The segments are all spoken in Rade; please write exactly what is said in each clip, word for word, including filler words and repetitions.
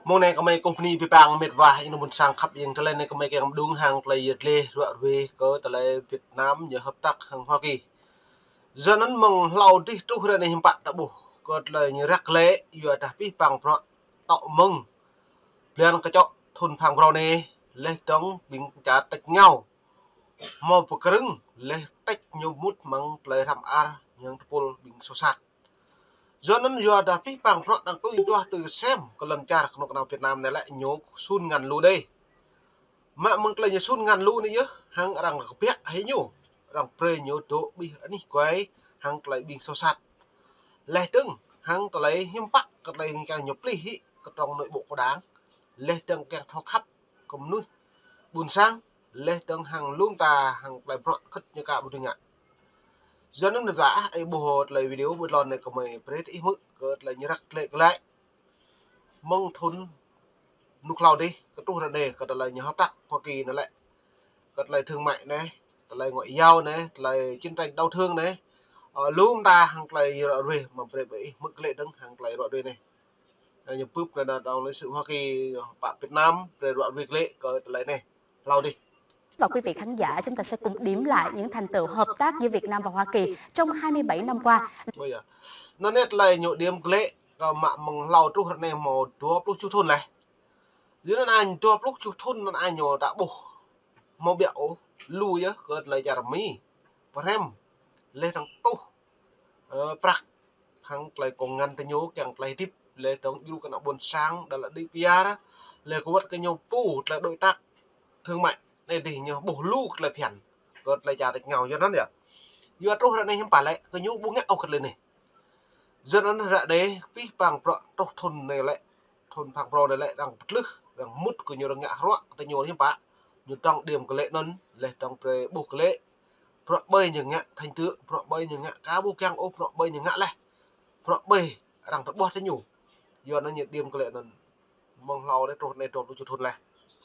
Mông anei kmei kkuh bni bi pang mĭt wa ênuk ƀuôn sang khăp êng, tlei anei kmei kiăng mđung hăng tlei yăl dliê ruă ruê kơ tlei Việt Nam ñu hợp tác hăng Hoa Kỳ. Yua anăn mơ̆ng hlâo dih truh ară anei hiưm pă ta ƀuh kơ tlei ñu răk lĕ, yua dah pih pang bruă tŏ mơ̆ng blan kčŏ thŭn phang brâo anei, leh dơ̆ng ƀing čar tač êngao mâo pơkrơ̆ng leh tač ñu mŭt mơ̆ng tlei hrăm ar ñu hŏng tơpul ƀing soh sat. Yua anăn yua dah pih pang bruă dơ̆ng tui duah tui ksiêm kơ lăn čar knŭk kna Việt Nam anei lĕ ñu sun ngăn lu dih. Mă mơ̆ng tlei ñu sun ngăn lu anei yơh hăng arăng kbiă hĕ ñu, arăng brei ñu dôk ƀiă anih guai hăng tlei ƀing soh sat. Leh dơ̆ng hăng tlei hiưm pă kơ tlei ñu kiăng ñu plih hĕ kơ trong nội bộ của Đảng. Leh dơ̆ng kiăng thâo khăp kơ mnuih ƀuôn sang, leh dơ̆ng hăng lu mta hăng tlei bruă khăt ñu ka ƀu dưi ngă. Yua anăn wa ah ih ƀuh tlei video ƀuôn lăn anei kmei brei ih hmư̆ kơ tlei ñu răk lĕ klei mơ̆ng thŭn ênuk hlâo dih kơ truh ară anei kơ tlei ñu hợp tác Hoa Kỳ anei lĕ, kơ tlei thương mại anei, tlei ngoại giao anei, tlei chiến tranh đau thương anei, ơ, lu mta hăng tlei ruă ruê mă brei ƀuh ih hmư̆ klei dơ̆ng hăng tlei ruă ruê anei. Anei ñu bưp anei đa đong lĕ sự Hoa Kỳ, pă Việt Nam brei ruă ruê klei kơ tlei anei hlâo dih. Và quý vị khán giả, chúng ta sẽ cùng điểm lại những thành tựu hợp tác giữa Việt Nam và Hoa Kỳ trong hai mươi bảy năm qua. Ơ yơh. Anăn anei tlei ñu điểm klei kơ mă mơ̆ng hlâo truh ară anei mâo dua pluh čuh thŭn leh. Yua anăn añ dua pluh čuh thŭn anăn añ ñu ta ƀuh mâo ƀiă ôh, lu yơh kơ tlei čar Mi pơhrăm leh dơ̆ng tuh, ơ, prăk hăng tlei kông ngăn tơ ñu kiăng tlei hdĭp, leh dơ̆ng djru kơ ană ƀuôn sang đa lĕ đĭ piar, leh kơ wăt kơ ñu pô tlei đối tác thương mại anei dih ñu ƀuh lu tlei bhiăn kơ tlei čar tač êngao yua anăn yơh. Yua truh ară anei hiưm pă lĕ kơ ñu ƀu ngă ôh kơ tlei anei. Yua anăn ară anei pih pang bruă truh thŭn anei lĕ, thŭn phang brâo anei lĕ arăng ptlưh, arăng mŭt kơ ñu arăng ngă hruă tơ ñu hiưm pă. Ñu dơ̆ng điểm klei anăn, leh dơ̆ng brei ƀuh klei bruă ƀai ñu ngă thành tựu, bruă ƀai ñu ngă ka ƀu kiăng ôh, bruă ƀai ñu ngă leh. Bruă ƀai arăng tơƀuh tơ ñu. Yua anăn ñu điểm klei anăn mơ̆ng hlâo dih truh anei dua pluh čuh thŭn leh.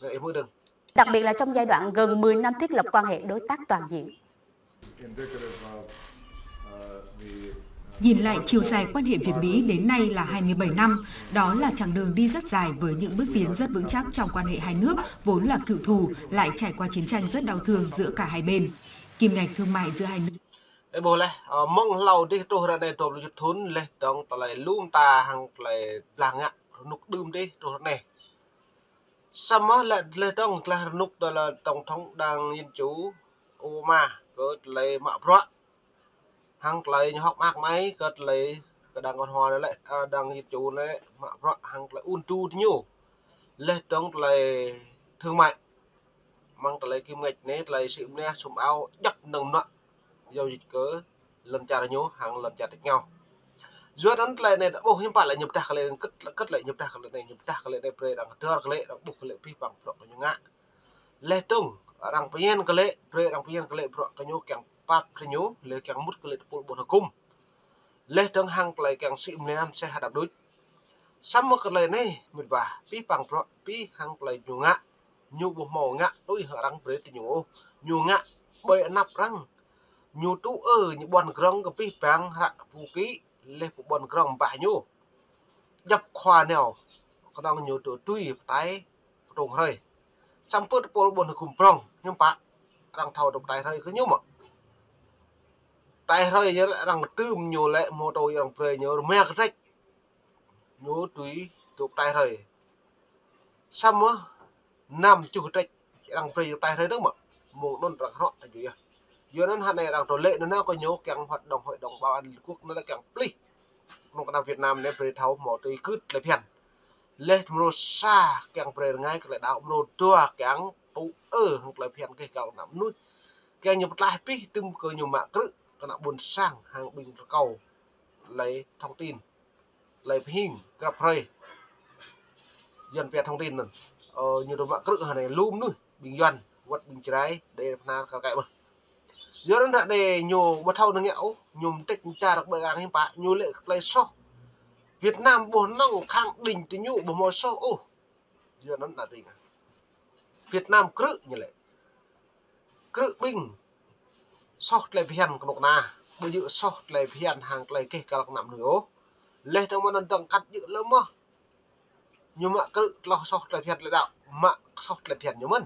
Anei ih hmư̆ dơ̆ng. Đặc biệt là trong giai đoạn gần mười năm thiết lập quan hệ đối tác toàn diện. Nhìn lại chiều dài quan hệ Việt-Mỹ đến nay là hai mươi bảy năm, đó là chặng đường đi rất dài với những bước tiến rất vững chắc trong quan hệ hai nước vốn là cựu thù lại trải qua chiến tranh rất đau thương giữa cả hai bên. Kim ngạch thương mại giữa hai nước Ơ, ƀuh leh, ơ, mơ̆ng hlâo dih truh ară anei dua pluh čuh thŭn leh dơ̆ng tlei lu mta hăng tlei blah ngă rnuk đưm dih truh ară anei. Samơ̆ leh, leh dơ̆ng tlei rnuk đa lĕ tổng thống Đảng Dân Chủ Obama kơ tlei mă bruă hăng tlei ñu hŏk mơak mơai kơ tlei kơ Đảng Cộng Hòa anei lĕ, ơ, Đảng Dân Chủ anei mă bruă hăng tlei ung thư tơ ñu. Leh dơ̆ng tlei thương mại mơ̆ng tlei kim ngạch anei, tlei sĭ mnia sum ao djăp năng mnuă giao dịch kơ lăn čar ñu hăng lăn čar tač êngao. Yua anăn tlei anei ta ƀuh hiưm pă lĕ ñu ptah klei kơ, kơ tlei ñu ptah klei anei, ñu ptah klei anei brei arăng hdơr klei, arăng ƀuh klei pih pang bruă kơ ñu ngă. Leh dơ̆ng arăng pơñen klei, brei arăng pơñen klei bruă kơ ñu kiăng pap tơ ñu, leh kiăng mŭt klei tơpul ƀuôn hgŭm. Leh dơ̆ng hăng klei kiăng sĭ mnia msĕ hđăp đuč. Samơ̆ kơ tlei anei mĭt wa, pih pang bruă pih hăng klei ñu ngă, ñu ƀu mâo ngă tui hăng arăng brei tơ ñu ôh. Ñu ngă ƀơi anăp arăng. Ñu tŭ ư ñu ƀuăn grŏng kơ pih pang hră pŭ kĭ, leh pŭ ƀuăn grŏng mbah ñu. Djăp khua nao, knŏng ñu tŭ tui pơtai pơtông hrơi. Samơ̆ tơpul ƀuôn hgŭm prŏng hiưm pă arăng thâo tŭ pơtai hrơi kơ ñu mơ̆. Pơtai hrơi ñu lĕ arăng tưm ñu lĕ mô tô arăng brei ñu rmia kdrêč. Ñu tui tŭ pơtai hrơi. Samơ̆ năm čuh kdrêč arăng brei tŭ pơtai hrơi dơ̆ng mơ̆. Mông anăn arăng hrŏ ta jui yơh. Yua anăn hơnei arăng tŭ lĕ anăn kơ ñu kiăng hoạt động Hội đồng Bảo an Liên Hợp Quốc anăn lĕ kiăng plih knŭk kna Việt Nam anei brei thâo mâo tui kưt tlei bhiăn. Leh mrô sa kiăng brei rngai kơ tlei đăo, mrô dua kiăng tŭ ư hăng tlei bhiăn kơ kâo ană mnuih. Kiăng ñu pơtlaih pih tŭm kơ ñu mă krư̆ kơ ană ƀuôn sang hăng ƀing rơkâo tlei thông tin, tlei pơhing grăp hrơi. Yuăn pia thông tin anăn. Ơ, ñu dôk mă krư̆ hơnei lu mnuih, ƀing Yuăn, wăt ƀing Jrai, Êđê Bahnar kơ kei ƀơh. Yua anăn ară anei ñu ƀu thâo năng ngă ôh, ñu mtĭt mčar ƀơi arăng hiưm pă, ñu lĕ tlei soh. Việt Nam ƀuh năng khăng đĭng tơ ñu ƀu mâo soh ôh. Yua anăn ară anei Việt Nam krư̆ ñu lĕ. Krư̆ ƀing soh tlei bhiăn knŭk kna, ƀu djơ̆ soh tlei bhiăn hăng tlei keh kal knam mnuih ôh. Leh dơ̆ng mơ̆ng anăn dơ̆ng kăt djơ̆ lơ mơh. Ñu mă krư̆ tloh soh tlei bhiăn leh đăo, mă soh tlei bhiăn ñu mơ̆n.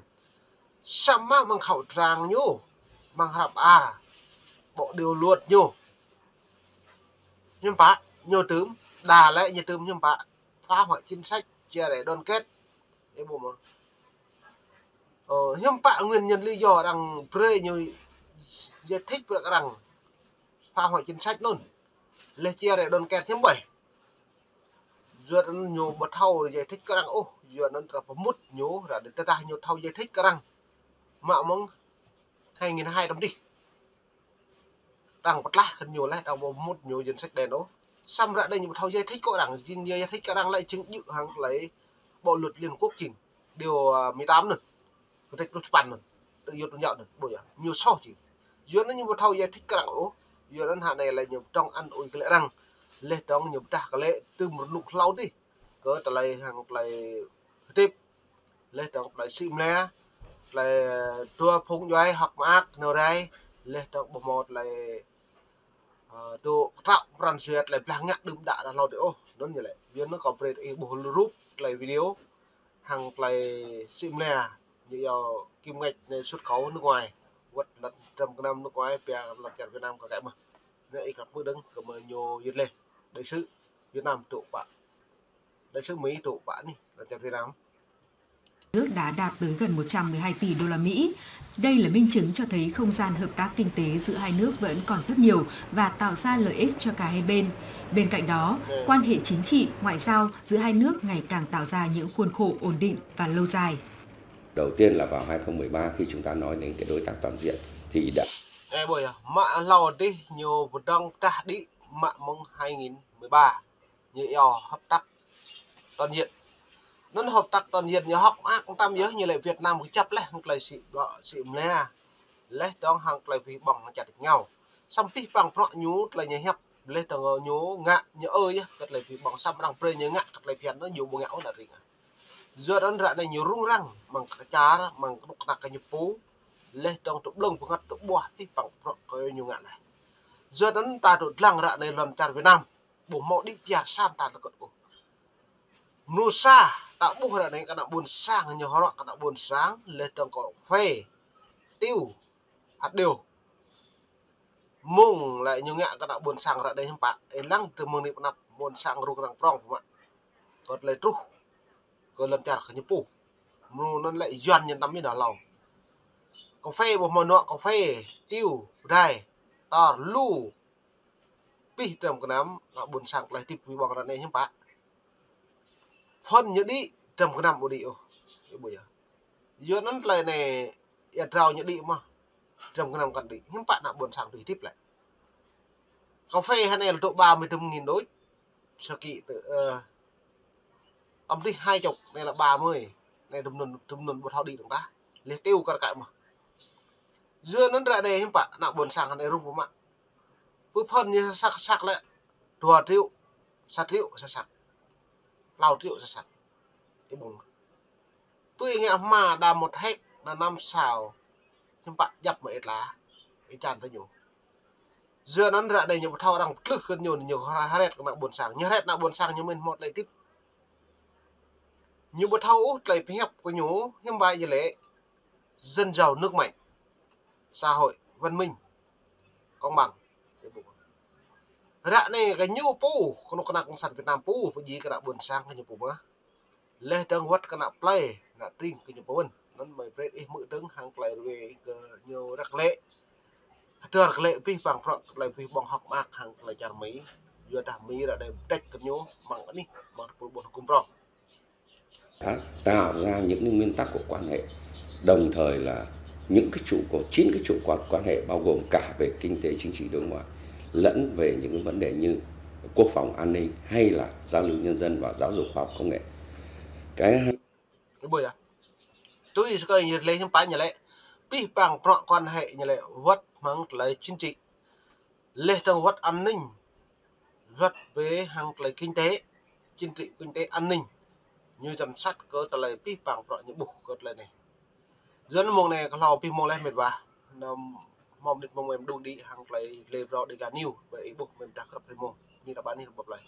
Samơ̆ mơ̆ng khẩu trang ñu, mơ̆ng hră mơar, bộ điều luật ñu. Hiưm pă, ñu tưm, đa lĕ ñu tưm hiưm pă, phá hoại chính sách, chia rẽ đoàn kết. Ơ, hiưm pă nguyên nhân lý do arăng brei ñu giải thích brei arăng phá hoại chính sách anăn. Leh chia rẽ đoàn kết hiưm ƀai. Yua anăn ñu ƀu thâo giải thích kơ arăng ôh, yua anăn arăng pơmŭt ñu, arăng tơdah ñu thâo giải thích kơ arăng. Mă mơ̆ng hai nghìn hai trăm dih. Arăng pơtlaih kơ ñu leh, arăng ƀu pơmŭt ñu danh sách đen ôh. Samơ̆ ară anei ñu ƀu thâo giải thích kơ arăng, jing ñu giải thích kơ arăng lĕ jing djŏ hăng klei bộ luật Liên Quốc jing. Điều, à, mười tám anăn. Kdrêč pluh čpăn anăn. Tơ yut anăn yơh anăn, ƀuh yơh. Ñu soh jing. Yua anăn ñu ƀu thâo giải thích kơ arăng ôh. Yua anăn hă anei lĕ ñu dŏng ăn ui kơ lĕ arăng. Leh dŏng ñu pơdah kơ lĕ tưm rnuk hlâo dih. Kơ tlei hăng tlei hdĭp. Leh dŏng tlei sĭ mlia. Tlei dua phung djuai hŏk mơak nao rai. Leh dŏng ƀuh mâo tlei Ơ, dôk ktrâo pran jua tlei blah ngă đưm đă dah hlâo dih ôh, anăn ñu lĕ. Yua anăn kâo brei ih ƀuh rup tlei video, hăng tlei sĭ mlia, ñu yua kim ngĕč anei sut khẩu nước ngoài, wăt lăn dram gơnam nước ngoài, pia lăn čar Việt Nam kơ kĕ mơh. Anei ih krăp hmư̆ dơ̆ng, kơ mơh ñu yơh leh, đại sứ Việt Nam dôk pă. Đại sứ Mỹ dôk pă anei, lăn čar Việt Nam. Nước đã đạt tới gần một trăm mười hai tỷ đô la Mỹ. Đây là minh chứng cho thấy không gian hợp tác kinh tế giữa hai nước vẫn còn rất nhiều và tạo ra lợi ích cho cả hai bên. Bên cạnh đó, quan hệ chính trị, ngoại giao giữa hai nước ngày càng tạo ra những khuôn khổ ổn định và lâu dài. Đầu tiên là vào hai không mười ba khi chúng ta nói đến cái đối tác toàn diện thì đã Ơ, ƀuh yơh, mă hlâo dih ñu pơdŏng tah đĭ mă mơ̆ng hai nghìn mười ba. Ñu yua hợp tác toàn diện. Anăn hợp tác toàn diện ñu hŏk mơak mtam yơh ñu lĕ Việt Nam kjăp leh hăng tlei sĭ ƀlŏ sĭ mlia. Leh dŏng hăng tlei bi ƀơ̆ng hăng čar êngao. Samơ̆ pih păng bruă ñu tlei ñu hiăp. Leh dŏng ñu ngă ñu ơ yơh kơ tlei bi ƀơ̆ng samơ̆ arăng brei ñu ngă kơ tlei bhiăn anăn ñu ƀu ngă ôh nă ring ah. Yua anăn ară anei ñu rŭng răng mơ̆ng kơ čar, mơ̆ng knŭk kna kơ ñu pô. Leh dŏng tŭ blơ̆ng bngăt tŭ ƀuah pih păng bruă kơ ñu ngă leh. Yua anăn ta dôk dlăng ară anei lăn čar Việt Nam. Ƀu mâo đĭ kyar sa mta tơkŭt ôh. Mnuih sa, ta ƀuh ară anei kơ ană ƀuôn sang ñu hruă kơ ană ƀuôn sang, leh dŏng kơ phê, tiu, hăt điêu. Mơ̆ng lĕ ñu ngă kơ ană ƀuôn sang ară anei hiưm pă, ih lăng tơ mơ̆ng anei pơ anăp ƀuôn sang rŭng răng prŏng pơmă. Kơ tlei truh, kơ lăn čar kơ ñu pô. Mrô anăn lĕ Yuăn ñu năm mĭn hlâo. Kơ phê ƀu mâo nuă kơ phê, tiu, pơdai, tor, lu. Pih dram gơnam, ană ƀuôn sang tlei hdĭp bi ƀơ̆ng ară anei hiưm pă. Phŭn ñu đĭ, dram gơnam ƀu đĭ ôh. Ih ƀuh yơh. Yua anăn tlei anei, êa drao ñu đĭ mơh. Dram gơnam kăn đĭ. Hiưm pă ană ƀuôn sang dưi hdĭp lĕ. Kơ phê hă anei lĕ dôk ba mươi lăm nghìn đôč. Sa ký tơ, ơ, tăm dih hai chục, anei lĕ ba mươi. Anei dŭm anăn, dŭm anăn ƀu thâo đĭ dơ̆ng tah. Leh tiu kar kaĭ mơh. Yua anăn ară anei hiưm pă, ană ƀuôn sang anei rŭng pơmă. Pơ phŭn ñu sa sak, sa sak lĕ dua triệu, sa triệu sa sak. Tlâo triệu sa sak. Ih ƀuh. Tui ngă hma đa một héc, đa năm sào. Hiưm pă djăp mơh ih tla. Ih čan tơ ñu. Yua anăn ară anei ñu ƀu thâo arăng ptlưh kơ ñu, ñu hra-, hret kơ ană ƀuôn sang. Ñu hret ană ƀuôn sang ñu mĭn hmâo tlei hdĭp. Ñu ƀu thâo ôh tlei pơhiăp kơ ñu, hiưm pă ñu lĕ dân giàu nước mạnh, xã hội văn minh, công bằng. Ară anei kơ ñu pô, knŭk kna cộng sản Việt Nam pô, pơjing kơ ană ƀuôn sang kơ ñu pô mơh. Leh dơ̆ng wăt kơ ană plei, ană tring kơ ñu pô mơ̆n. Anăn mơ̆ brei ih hmư̆ dơ̆ng hăng klei ruê kơ ñu răk lĕ. Hdơr kơ lĕ pih păng bruă kơ klei bi ƀơ̆ng hŏk mơak hăng klei čar Mi. Yua dah Mi ară anei mdêč kơ ñu mơ̆ng anih, mơ̆ng tơpul ƀuôn hgŭm prŏng. Đã tạo ra những cái nguyên tắc của quan hệ, đồng thời là những cái trụ cột, chín cái trụ cột quan hệ bao gồm cả về kinh tế, chính trị, đối ngoại lẫn về những cái vấn đề như quốc phòng, an ninh hay là giao lưu nhân dân và giáo dục, khoa học, công nghệ. Cái Ih ƀuh yơh. Tui si kơ ñu lĕ hiưm pă ñu lĕ. Pih păng bruă quan hệ ñu lĕ wăt mơ̆ng tlei chính trị. Leh dơ̆ng wăt an ninh. Wăt bi hăng tlei kinh tế, chính trị, kinh tế, an ninh. Ñu giám sát kơ tlei pih păng bruă ñu ƀuh kơ tlei anei. Yua anăn mông anei kơ hlâo pih mông leh mĭt wa. Anăn mâo mnĭt mông mơ̆ng em đŭng đĭ hăng tlei lĕ brei Dega News, brei ih ƀuh mơ̆ng dah krăp hlei mông. Anei ta ƀă anei ƀă plei.